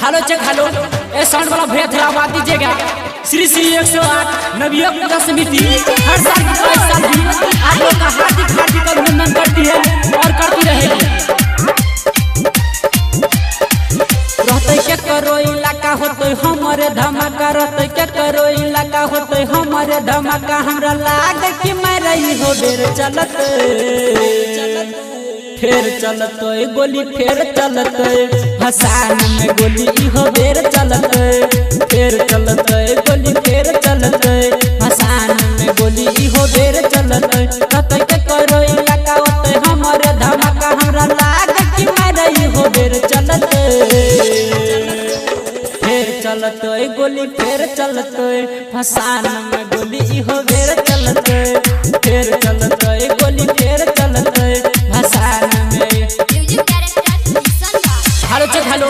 Hello cheque hello, ए sound वाला भैया थोड़ा आवाज दीजिएगा। श्री श्री 108 नविया पूजा समिति हर साल की तरह इस साल भी आप लोग का हार्दिक हार्दिक अभिनंदन करती है और करती रहेगी। रहते के करो इलाका होते हमारे धमाका, रहते के करो इलाका होते हमारे धमाका। हमरा लाग कि मैं रही हो बेर चलत, फेर चलत गोली फेर चलत, हसान में गोली इहो बेर चलत, फेर चलत गोली फेर चलत, हसान में गोली इहो बेर चलत। रहते के करो इलाका होते हमारे धमाका, हमरा लाग कि मैं रही हो बेर चलत, फेर चलत गोली फेर चलत, हसान में गोली इहो बेर चलत, फेर चलत गोली फेर चलत, हसान में। हेलो चेक हेलो,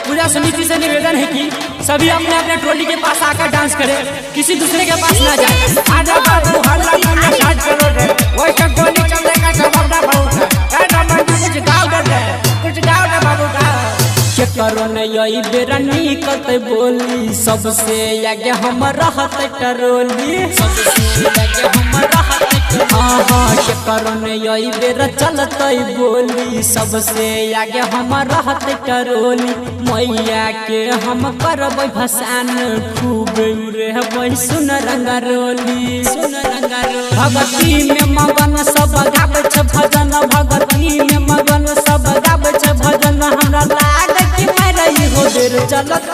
पूजा समिति से निवेदन है कि सभी अपने अपने ट्रॉली के पास आकर डांस करें, किसी दूसरे के पास ना जाए। आजा बाबू हल्ला गुल्ला साथ करो रे, वैसे गोली चलने का संभावना बहुत है। ए रमन जी कुछ गाओ दे, कुछ गाओ ना बाबू गाओ। के करो न यही बेरा निकलते बोली, सबसे आगे हम रहते टरोली, सबसे आगे हम रहते। हाँ हाँ, के करो न यही बेरा चलते बोली, सबसे आगे हम रहते टरोली। मैया के हम करबै भसान, खूब उड़ेबै सुन रंगरोली, सुन रंगरोली। भगती में मगन सब गाबै छै भजन, भगती में मगन सब गाबै छै भजन। हमरा लाग कि मैं रही हो बेर चलत,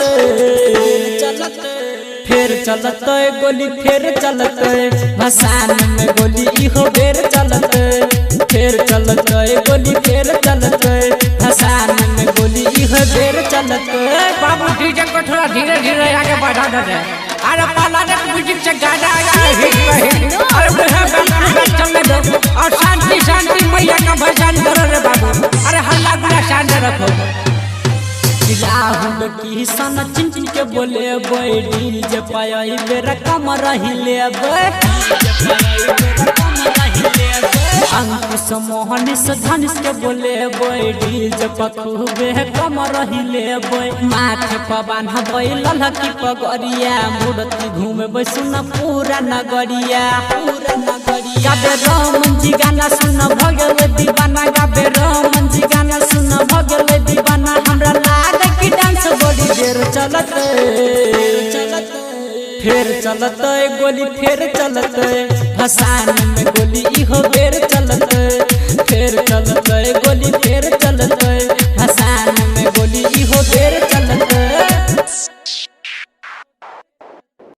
फेर चलत गोली फेर चलत, भसान में गोली इहो बेर चलत, फेर चलत गोली फेर चलत, भसान में गोली इहो बेर चलत। बाबू डीजे को थोड़ा धीरे धीरे आगे बढ़ा दे। अरे पाला ने म्यूजिक से गाना आया हिट पे हिट, अरे वह बैक टू बैक चलने दो और शांति शांति मैया का भजन करो रे बाबू। अरे हल्ला गुल्ला शांत रखो। राहुल किशन चिंचिन के बोले डीजे पाई बेरा कम रही लेबै, अंकुश मोहन से धनुष के बोले डीजे पखूबे कम रही लेबै। माथे पर बान्हबै ललकी पगड़िया, मूर्ति घूमेबै सुन पूरा नगरिया, पूरा नगरिया। गाबे रमन जी गाना सुन भगल दीवाना, गाबे रमन जी गाना सुन भगल दीवाना। हमरा लाग कि डांस बड़ी देर चलत, फेर चलत गोली फेर चलत, भसान में गोली इहो बेर चलत, फेर चलत।